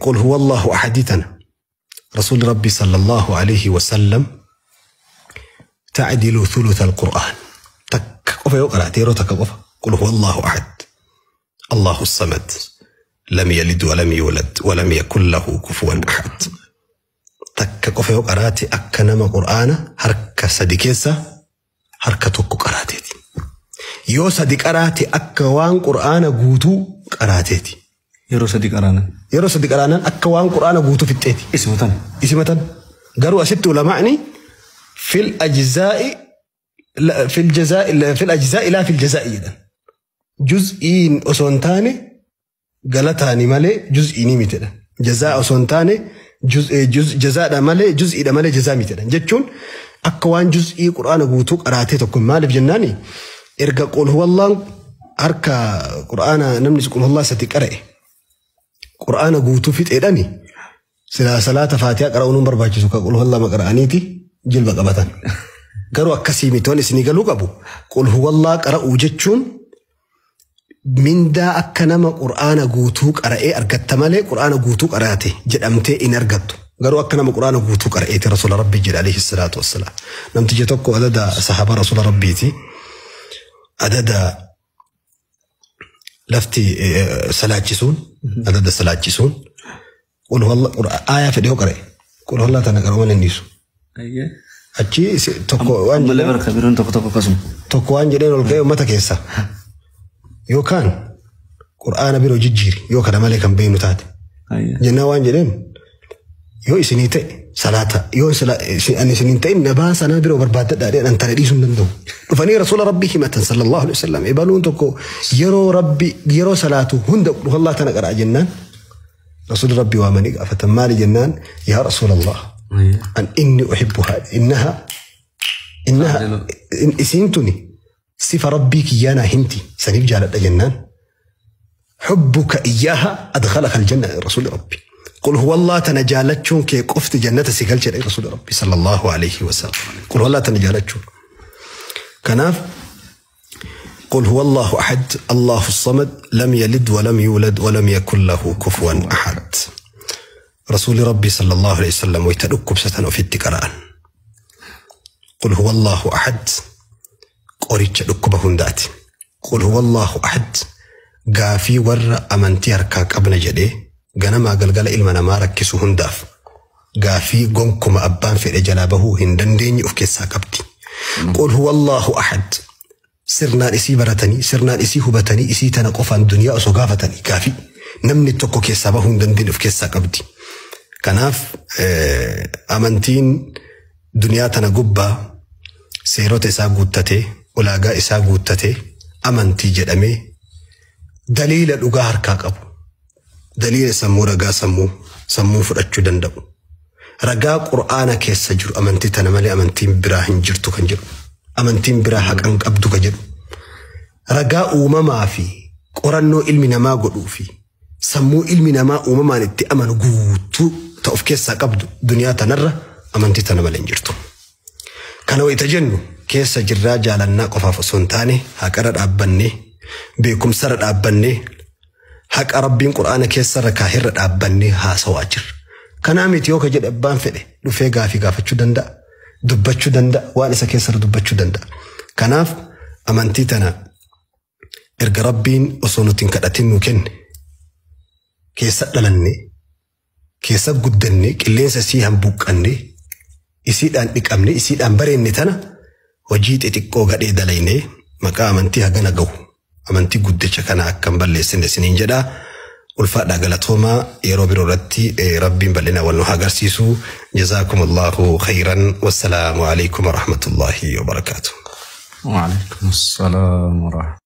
Qul huwa Allahu ahadii tana Rasuulli Rabbii sallallahu alaihi wasallam ta'dilu thulutha al-Qur'aan. Takka qofa yoo qaraate, yeroo takka qofa, qul huwa Allahu ahad Allahu samad lam yalid walam yulad walam yakun lahu kufuwan ahad. Takka qofa yoo qaraate akka nama Qur'aana harka sadi keessa harka tokko qaraateeti. Yoo sadi qaraate akka waan Qur'aana guutuu qaraateeti. Yeroo sadi qaraanan. Yeroo sadi qaraanan akka waan Qur'aana guutuu fixxeeti. Ismatan. Isimatan. Garuu asitti ulamaa'ni fil ajzaa'i fil jazaa'i fil ajzaa'i laa fil jazaa'i jedhan. Juz'iin osoo hin taane galataani malee juz'iinii miti jedhan. Jazaa osoo hin taane jazaadha malee, juz'iidha malee jazaa miti jedhan. Jechuun akka waan juz'ii Qur'aana guutuu qaraatee tokko. Maaliif jennaani, erga qul huwallaan harka Qur'aana namni qul huwallaa sadi qara'e Qur'aana guutuu fixeedhani, silaa salaata Faatihaa qara'uun hin barbaachisu, ka qul huwallaa qara'aniiti jilba qabatan. Garuu akkasii miti. Waan isinii galuu qabu, qul huwallaa qara'uu jechuun mindaa akka nama Qur'aana guutuu qara'ee argatta malee Qur'aana guutuu qara'ate jedhamtee hin argattu. Garuu akka nama Qur'aana guutuu qara'eeti Rasuula Rabbii jedha alayhi salaatu wassalaam. Namtichi tokko adada sahaaba Rasuula Rabbiiti. Adada lafti salaachisuun, adada salaachisuun, qul huwallaa aayaa fedhe yoo qara'e qul huwallaa tana qara'uu malee hin dhiisu. Achi tokko waan Ammallee jedheen barka biroon tokko tokko akkasuma. Tokko waan jedheen ol ka'ee uummata keessa, yookaan Qur'aana biroo jijjiiri yoo kana malee kan beeknu taate. Jennaan waan jedheen, yoo isinii ta'e salaata, yoo ani isiniin ta'in na baasaa, nama biroo barbaaddadhaa jedhan, an tana dhiisuu hin danda'u. Dhufanii Rasuula Rabbii himatan sallallahu alaihi wasallam, ebaluun tokko yeroo Rabbi yeroo salaatu hunda qul tana qara'a jennaan, Rasuulli Rabbii waamanii gaafatan, maali jennaan, yaa Rasuulallah, an inni uhibbuhaa innaha isiin tuni sifa Rabbii kiyyaanaa himti, saniif jaaladha jennaan, hubbuka iyyaha adkhalaka aljanna Rasuulli Rabbi. Qul huwallaa tana jaalachuun kee qofti jannata si galchedha Rasuulli Rabbi sallallahu alaihi wasallam. Qul huwallaa tana jaalachuun. Kanaaf قل هو الله أحد الله الصمد لم يلد ولم يولد ولم يكن له كفوا أحد. رسول ربي صلى الله عليه وسلم wayta dhukkubsatan ofitti qara'an. قل هو الله أحد qoricha dhukkuba hundaati. قل هو الله أحد gaafii warra amantii harkaa qabna jedhee ganamaa galgala ilma namaa rakkisu hundaaf gaafii gonkuma abbaan fedhe jalaa bahuu hin dandeenye of keessaa qabdi. قل هو الله أحد sirnaan isii baratanii, sirnaan isii hubatanii, isii tana qofaan duniyaa osoo gaafatanii gaafii namni tokko keessaa bahuu hin dandeenye of keessaa qabdi. Kanaaf amantiin duniyaa tana gubbaa seerota isaa guuttatee, ulaagaa isaa guuttatee, amantii jedhamee daliila dhugaa harkaa qabu. Daliila sammuu, ragaa sammuu fudhachuu danda'u. Ragaa Qur'aana keessa jiru, amantii tana malee amantiin biraa hin jirtu kan jedhu. Amantiin biraa haqa hin qabdu kan jedhu. Ragaa uumamaa fi qorannoo ilmi namaa godhuu fi sammuu ilmi namaa uumamaan itti amanu guutuu ta of keessaa qabdu duniyaa tanarra amantii tana malee hin jirtu. Kana wayita jennu keessa jirraa jaalannaa qofaaf osoo hin taane, haqarra dhaabbannee, beekumsarra dhaabbannee, haqa Rabbiin Qur'aana keessarra kaahirra dhaabbannee haasawaa jirra. Kanaa miti yoo ka jedhe abbaan fedhe dhufee gaafii gaafachuu danda'a, dubbachuu danda'a, waan isa keessarra dubbachuu danda'a. Kanaaf amantii tana erga Rabbiin osoo nuti hin kadhatin nu kenne, keessa dhalanne, keessa guddanne, qilleensa isii hambuuqqanne, isiidhaan dhiqamne, isiidhaan bareenne tana hojii xixiqqoo gadhee dalaynee maqaa amantii hagana gahu, amantii guddicha kana akka hin balleessine isiniin jedhaa. Ulfaadhaa, galatoomaa. Yeroo biroo irratti Rabbiin bal'ina wal nu haa agarsiisu. Jazaakumullahu khayran, wassalaamu alaikum warahmatullahi wabarakaatuh. وعليكم السلام ورحمة